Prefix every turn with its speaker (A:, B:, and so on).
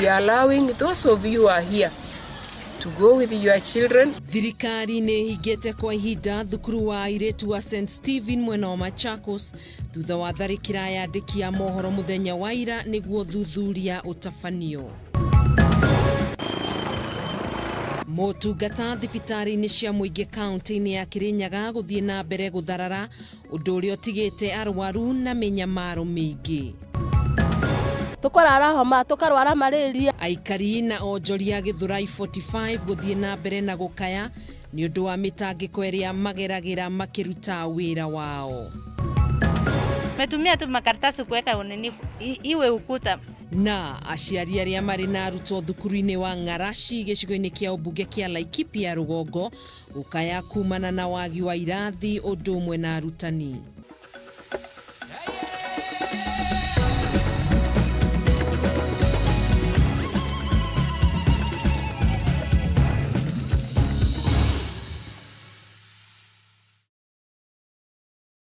A: We are allowing those of you who are here to go with your children.
B: Thirikari nĩ ĩhingĩte kwa ihinda thukuru wa airĩtu wa St Stephen mwena wa Machakos thutha wa tharĩkĩra ya andĩki a mohoro mũthenya wa ira nĩguo thuthuria ũtabanio. Motungata thibitarĩ-inĩ cia mũingĩ kaunti-inĩ ya Kirinyaga gũthiĩ na mbere gũtharara ũndũ ũrĩa ũtigĩte arwaru na mĩnyamaro mĩingĩ.
C: Tũkarwara homa, tũkarwara malaria.
B: Aikari na onjoria Gĩthũrai 45 gũthiĩ na mbere na gũkaya nĩ ũndũ wa mĩtangĩko ĩrĩa mageragĩra makĩruta wĩra wao.
D: Metumia tu makaratasi kuweka nini iwe ukuta.
B: Na aciari arĩa marĩ na arutwo thukuru-inĩ wa Ng'araci gĩcigo-inĩ kĩa ũmbunge kĩa Laikipia rũgongo gũkaya kumana na wagi wa irathi ũndũ ũmwe na arutani.